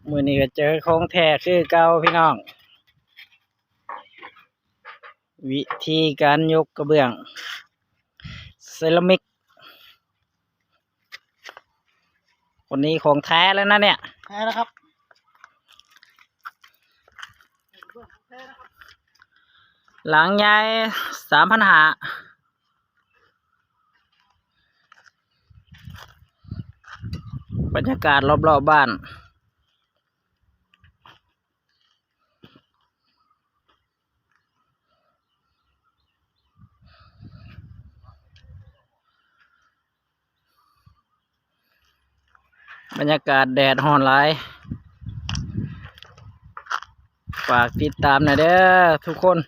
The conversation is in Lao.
ມື້ນີ້ກໍເຈີຂອງແທ້ຄືເກົ່າພີ່ນ້ອງ. ວິທີການຍົກກະເບື້ອງເຊຣາມິກ ຄົນນີ້ຂອງແທ້ແລ້ວນະເນຍ. ແທ້ແລ້ວຄັບ. ຫຼັງໃຫຍ່ສາມພັນຫ້າ. ບັນຍາກາດລອບໆບ້ານ. ບັນຍາກາດແດດຮ້ອນຫຼາຍ. ຝາກຕິດຕາມແດ່ເດີທຸກຄົນ.